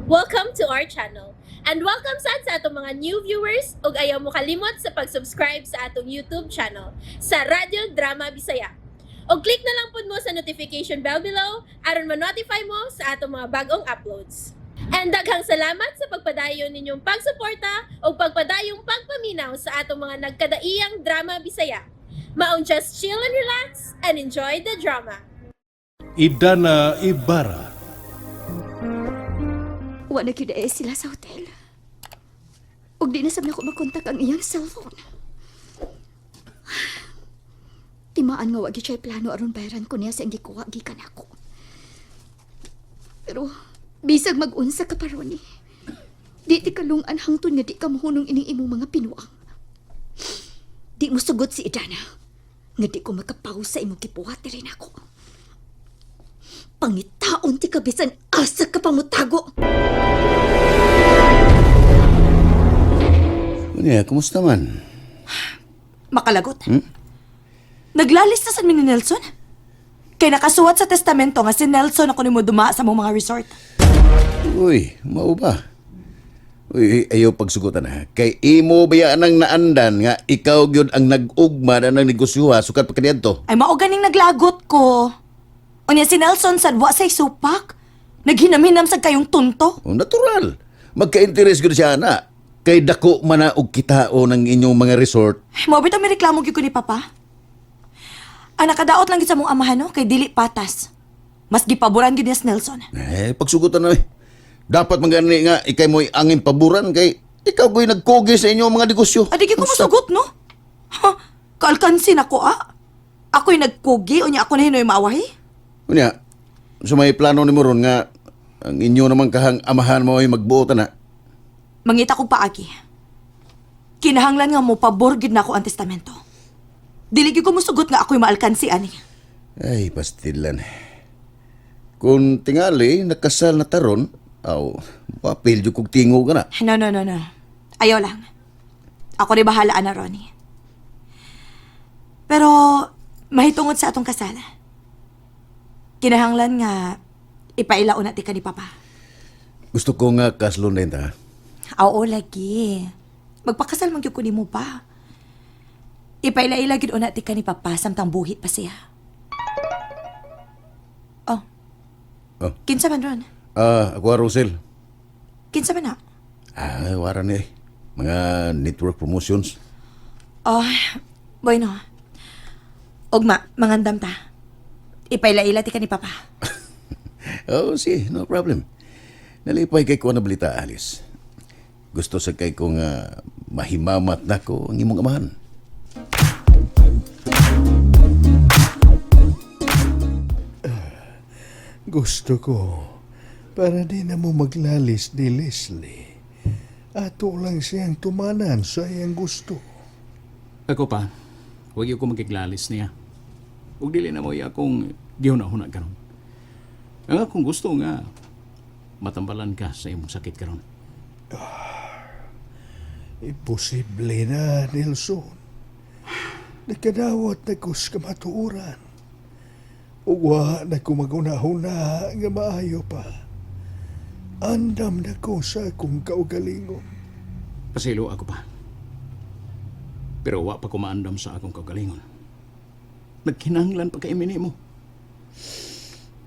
Welcome to our channel. And welcome sad sa atong mga new viewers ug ayaw mo kalimot sa pag-subscribe sa atong YouTube channel sa Radyo Drama Bisaya. Og click na lang pud mo sa notification bell below aron ma-notify mo sa atong mga bagong uploads. And daghang salamat sa pagpadayon ninyong pagsuporta ug pagpadayong pagpaminaw sa atong mga nagkadaiyang drama Bisaya. Maong just chill and relax and enjoy the drama. Idana Ibarra. Wa na gyud eh sila sa hotel. Ug di na sab nako makontak ang iyang cellphone. Timaan nga wa gyud siya'y plano aron bayaran ko niya sa iyang gikuha gikan ako. Pero bisag mag-unsa ka pa, Ronnie. Di ti kalungan hangtod nga di ka mohunong ining imong mga pinuang. Di mo sugot si Idana nga di ko makapaw sa imong gibuhat diri nako. Pangitaon ti ka bisan asa ka pa motago. Unya, kumusta man? Makalagot. Naglalis na sa mi ni Nelson. Kay nakasuwat sa testamento nga si Nelson ako nimo duma sa mong mga resort. Uy, mao ba? Uy, ayaw pagsugutan ha. Kay imo baya nang naandan nga ikaw gyud ang nag-ugma na ng negosyo ha, sukat pa kaniadto. Ay mao ganing naglagot ko. Unya si Nelson sad wa say supak. Naghinam-hinam sad kayong tunto. Oh, natural. Magka-interes gyud siya ana. Kay dako man na og kitao ng inyong mga resort. Ay, mao bitaw may reklamo gyud ko ni Papa. Ang nakadaot lang gyud sa mong amahan no kay dili patas. Mas gipaboran gyud niya si Nelson. Eh, pagsugutan na eh. Dapat man gani nga ikay mo'y angin paboran kay ikaw gyud nagkugi sa inyong mga negosyo. Adi gyud ko masugot no. Ha, kaalkansin ako ah. Ako'y nagkugi unya ako na hinoy maawahi. Unya, so may plano nimo ron nga ang inyo naman kahang amahan mo ay magbuot na. Mangita kong paagi. Kinahanglan nga mo pabor gid nako ang testamento. Dili gyud ko musugot nga ako'y maalkansi ani. Ay, pastilan. Kung tingali, nakasal na taron, aw, papil jud kog tingo ka na. No, no, no, no. Ayaw lang. Ako rin bahala na, Ronnie. Pero mahitungod sa atong kasal. Kinahanglan nga ipailaon na ti ka ni Papa. Gusto ko nga kaslon din ta. Oo, lagi. Magpakasal man gyud ko nimo pa. Ipaila-ila gyud una ti ka ni Papa samtang buhit pa siya. Oh. Oh. Kinsa man ron? Ah, ako Rosel. Kinsa man na? Ah, wara ni eh. Mga network promotions. Oh, bueno. Ugma, mangandam ta. Ipaila-ila ti ka ni Papa. Oh, si, no problem. Nalipay kay ko na balita, Alice. Gusto sa kay ko nga mahimamat nako ang imong amahan. Gusto ko para di na mo maglalis ni Leslie. Ato lang siyang tumanan sa iyang gusto. Ako pa, huwag yung ko magkiglalis niya. Huwag dili na mo iya akong gihuna-huna karon. Ang akong gusto nga, matambalan ka sa imong sakit karon. Imposible na, Nelson. Nakadawat na ko sa kamatuoran. Ug wa na ko maghuna-huna nga maayo pa. Andam na ko sa akong kaugalingon. Pasilo ako pa. Pero wa pa ko maandam sa akong kaugalingon. Nagkinahanglan pa kay mo.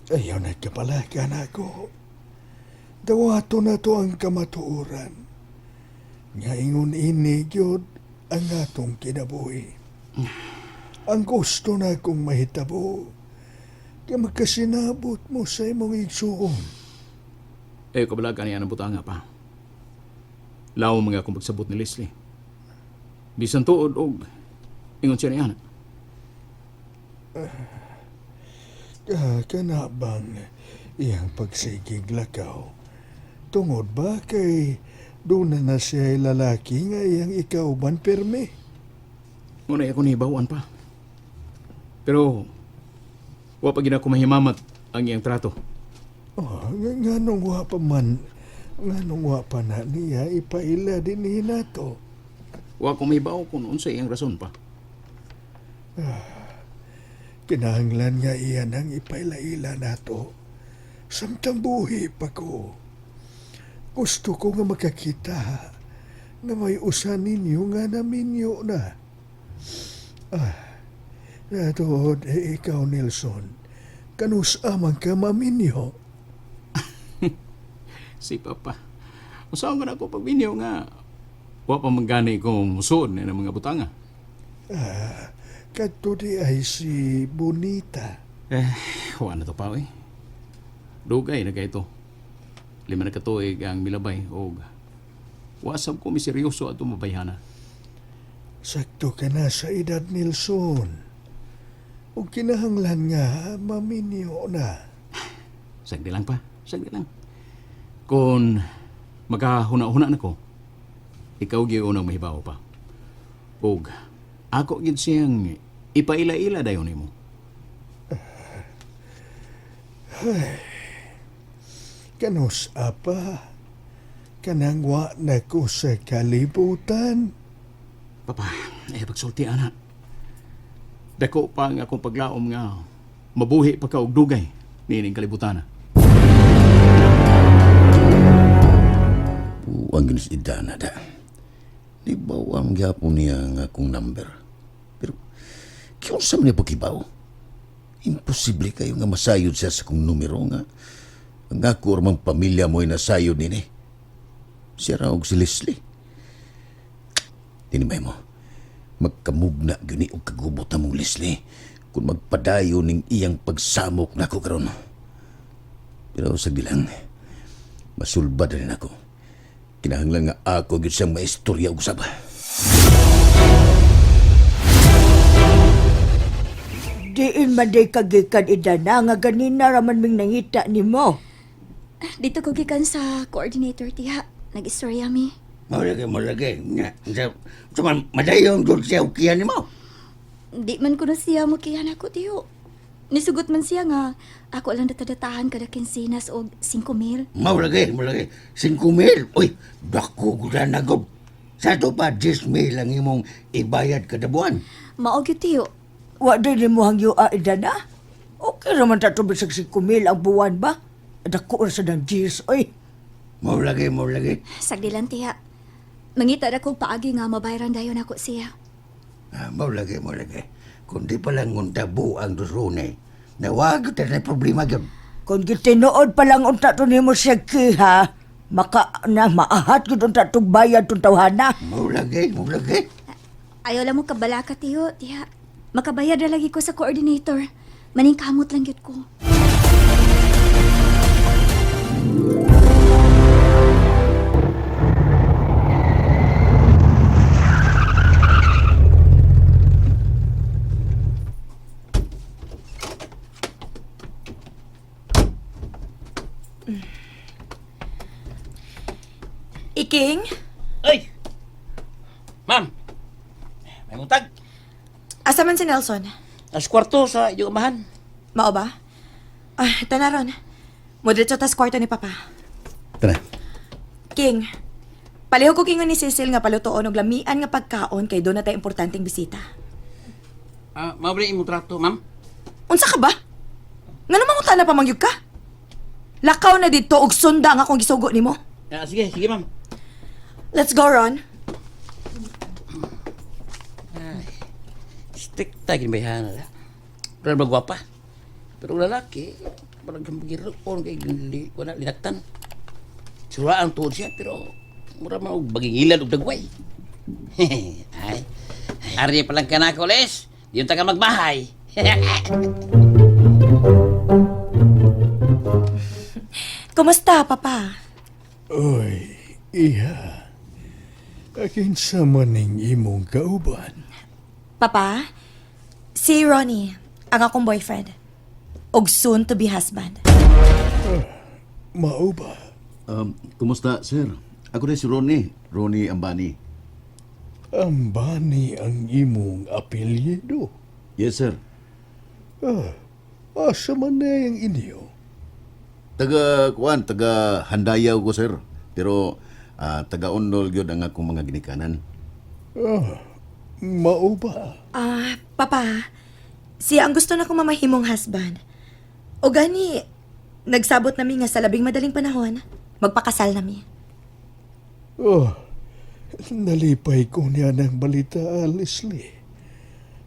Ayaw na kapalakan ako. Dawato na to ang kamatuoran. Nga ingon ini gyud ang atong kinabuhi. Ang gusto na kong mahitabo, kay magkasinabot mo sa imong igsuon. Eh, kabalaga niya ng butanga pa. Law mga akong pagsabot ni Leslie. Bisan tuod og ingon siya niya. Ah, kana bang iyang pagsigig lakaw? Tungod ba kay doon na na siya lalaki nga iyang ikauban permi? Ngunay ako nahibawan pa. Pero, wa pa gina ko mahimamat ang iyang trato. Oh, nga nganong wa pa man, nganong wa pa na niya ipaila din niya nato. Wa ko mahibaw kung unsa iyang rason pa. Kinahanglan nga iyan ang ipaila-ila nato. Samtang buhi pa ko. Gusto ko nga makakita nga may usa ninyo nga naminyo na. Ah, natuod eh, ikaw, Nelson. Kanus amang ka maminyo. Si Papa. Usaon ko na ako pagminyo nga wa pa man gani ko musuod na mga butanga. Ah, kadto di ay si Bonita. Eh, wa na to pa eh. Dugay na kay ito. 5 na katuig ang milabay og wasab ko miseryoso ato mabayhana. Sakto ka na sa edad, Nelson. O kinahanglan nga maminyo na. Sagdi lang pa, sagdi lang. Kung makahuna-huna na ko, ikaw gyud unang mahibaw pa. Og ako gyud siyang ipaila-ila dayon nimo. Kanus apa? Kanang wa na ko sa kalibutan. Papa, ay pagsulti ana. Dako pa ang akong paglaom nga mabuhi pa ka og dugay niining kalibutan. Buang ginis idana da. Di ba ang gyapon niya ang akong number? Pero kinsa man niya pagkibaw? Imposible kayo nga masayod siya sa akong numero nga. Ang ako or mang pamilya mo'y nasayod nini. Siya raw og si Leslie. Tinimay mo, magkamugna gyud ni og kagubot na mong Leslie kung magpadayon ning iyang pagsamok nako karon. Pero sa bilang, masulbad rin ako. Kinahanglan nga ako gyud siyang maistorya og usab. Diin man day kagikan idana nga ganina raman ming nangita nimo. Dito ko gikan sa coordinator tiha. Nag-istorya mi. Malagi, malagi. Nga, sa man, madayon doon siya ukihan ni mo. Di man ko na siya mukihan ako tiyo. Nisugot man siya nga ako lang datadatahan kada kinsinas og 5,000. Malagi, malagi. 5,000. Uy, dako gudan na gob. Sa to pa, 10,000 ang imong ibayad kada buwan. Mao gyud tiyo. Wa day nimo hangyua idana. Okay raman ta to bisag 5,000 ang buwan ba? Dako ra sa dang Diyos, oy. Malagi, malagi. Sagdilan tiya. Mangita ra kog paagi nga mabayran dayon ako siya. Ah, malagi, malagi. Kundi pa lang ngunta buang dusune. Nawag ta na problema gyud. Kung gitinuod pa lang unta to nimo siya kiha, maka na maahat gyud unta tong bayad tong tawhana. Malagi, malagi. Ayaw lang mo kabalaka tiyo, tiya. Makabayad ra lagi ko sa coordinator. Maningkamot lang gyud ko. Iking, Ay! Ma'am! May mutag. asa man si Nelson? As kwarto sa iyong amahan. Mao ba? Ah, tanaron. Modiretso tas kwarto ni Papa. Tara. King, palihog ko kingon ni Cecil nga palutoon og lamian nga pagkaon kay doon na tayo importanteng bisita. Ah, mao ba imong trato, ma'am? Unsa ka ba? Ngano mangutana pa mangyud ka? Lakaw na didto og sunda ang akong gisugo nimo. Ah, sige, sige, ma'am. Let's go, Ron. Stick tayo kinabayhan na. Pero magwapa. Pero ang lalaki, parang giroon kay li, wala, linaktan. Suraan tuod siya, pero mura man og bagingilan og dagway. Ay, ari pa lang ka na, Les. Di yung taga magbahay. Kumusta, Papa? Oy, iha. Akin sa maning imong kauban. Papa, si Ronnie, ang akong boyfriend. Og soon to be husband. Mao ba? Kumusta, sir? Ako rin si Ronnie. Ronnie Ambani. Ambani ang imong apelyido. Yes, sir. Ah, asa man na ang inyo? Taga kuan, taga Handayaw ko, sir. Pero taga Undol gyud ang akong mga ginikanan. Ah, mao ba? Ah, Papa, siya ang gusto na kong mamahimong husband. O gani, nagsabot nami nga sa labing madaling panahon, magpakasal nami. Oh, nalipay ko niya ng balita, Leslie.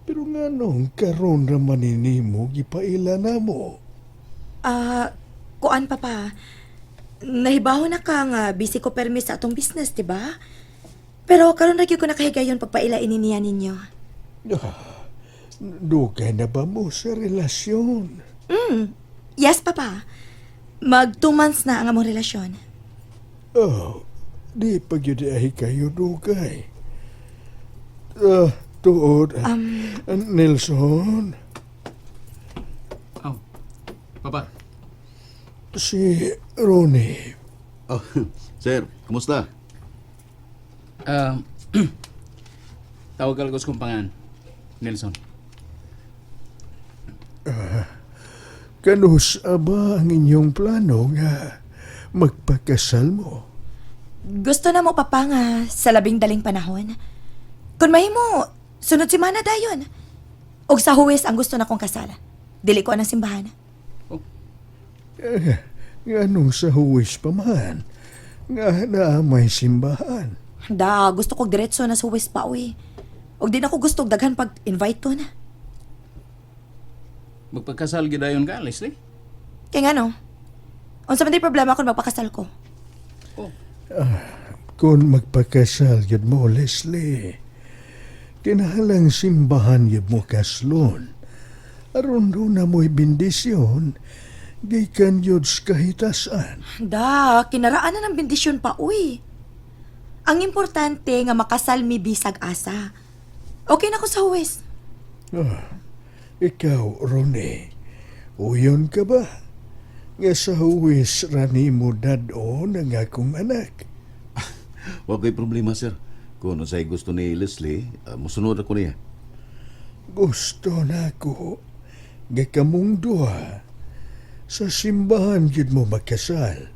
Pero nga nung karon raman nimo gipaila na mo. Ah, kuan papa. Nahibaw na ka nga busy ko permi sa atong business, di ba? Pero karon ra gyud ko nakahigayon pagpaila ini niya ninyo. Ah, dugay na ba mo sa relasyon? Yes, papa. Mag 2 months na ang among relasyon. Oh, di pa gyud ay kayo dugay. Ah, tuod. Nelson, Oh, Papa. si Ronnie. Oh, sir, kumusta? Tawag ka lang kong pangan, Nelson. Kanus ba ang inyong plano nga magpakasal mo? Gusto na mo papa nga sa labing daling panahon. Kung mahimo, sunod semana dayon. Og sa huwes ang gusto na kong kasal. Dili ko anang simbahan. Eh, nganong sa huwis pa man? Nga na may simbahan. Da, gusto kog diretso na sa huwes pa uy. Og di na ko gusto og daghan pag invite to na. Magpagkasal gidayon ka, Leslie? Kaya nga no, unsa man day problema kung magpakasal ko? Oh, Kung magpakasal yun mo, Leslie, kinahalang simbahan yun mo kaslon. Aron doon na mo'y bendisyon, gikan yun sa kahitasan. Da, kinaraan na ng bendisyon pa uy. Ang importante nga makasal mi bisag asa. Okay na ko sa huwes. Ah, ikaw, Ronnie, uyon ka ba? Nga sa huwis rani mo dadon ang akong anak. Wa ko'y problema, sir. Kung ano sa'y gusto ni Leslie, musunod ako niya. Gusto na ako nga kamong duha sa simbahan gyud mo makasal.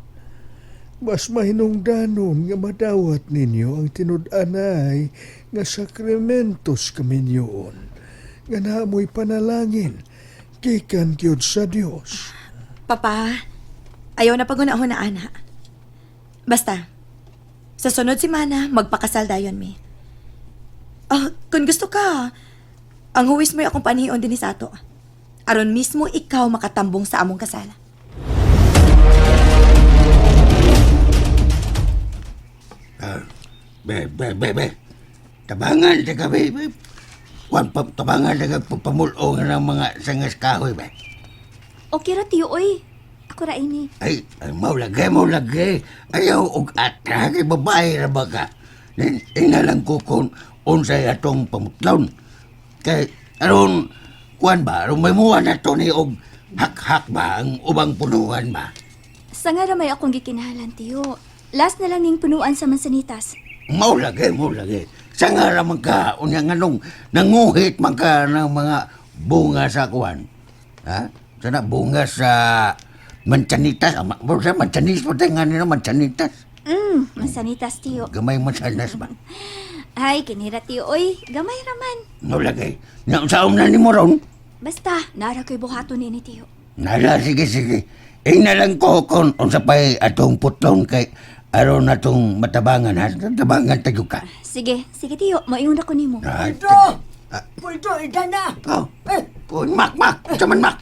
Mas mahinungdanon nga madawat ninyo ang tinud-anay nga sakramentos kaminyoon nga naamoy panalangin gikan gyud sa Dios. Papa, ayaw na pagunahon na ana. Basta, sa sunod semana, magpakasal dayon mi. Ah, kung gusto ka, ang huwis mo'y akong panihion din sa ato. Aron mismo ikaw makatambong sa among kasal. Be, be, be, be. Tabangan sa gabi, be. Kwan pa, tabangan sa gabi, pamulong ng mga sangas kahoy, be. Okay ra tiyo oy. Ako ra ini. Ay, ay maulagay, maulagay. Ayaw, og atra, kay babae ra ba ka? Ina lang ko kung unsay atong pamutlon. Kay, aron, kuan ba, aron may muha na to ni og hak-hak ba ang ubang punuan ba? Sa nga ra may akong gikinahanglan tiyo. Last na lang ning punuan sa mansanitas. Maulagay, maulagay. Sa nga ra man ka, unya nga nung nanguhit man ka ng mga bunga sa kuan. Ha? Sana bunga sa manchanitas. Ah, sa manchanis po tayo nga nila, manchanitas. Mansanitas tiyo. Gamay mansanas ba? Ay, kinira tiyo oy. Gamay ra man. Maulagay. Nga saom na ni mo ron? Basta, nara ko'y buhaton nini tiyo. Nala, sige, sige. Ina lang ko kung unsa pa'y atong putlon kay aron atong matabangan ha. Tabangan tayo ka. Sige, sige tiyo. Moingon ako nimo. Ay, Pulto! Pulto, Idana! Oh. Oh, mak, mak. Unsa man, mak?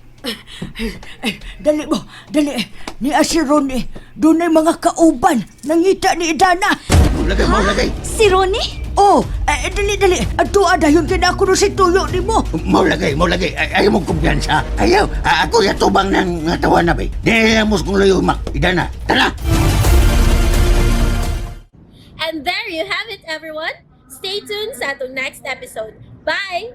Eh, dali mo, dali. Ni si Ronnie, doon ay mga kauban. Nangita ni Idana. Maulagay, maulagay. Si Ronnie? Oh, eh, dali, dali. Ato, dayon kina ako no si tuyo ni mo. Maulagay, maulagay. Ay, ayaw mong kumpiyansa. Ayaw. Ako yatubang ng ngatawan na, bay. Di na mo kung layo, mak. Idana. Tara! And there you have it, everyone. Stay tuned sa atong next episode. Bye!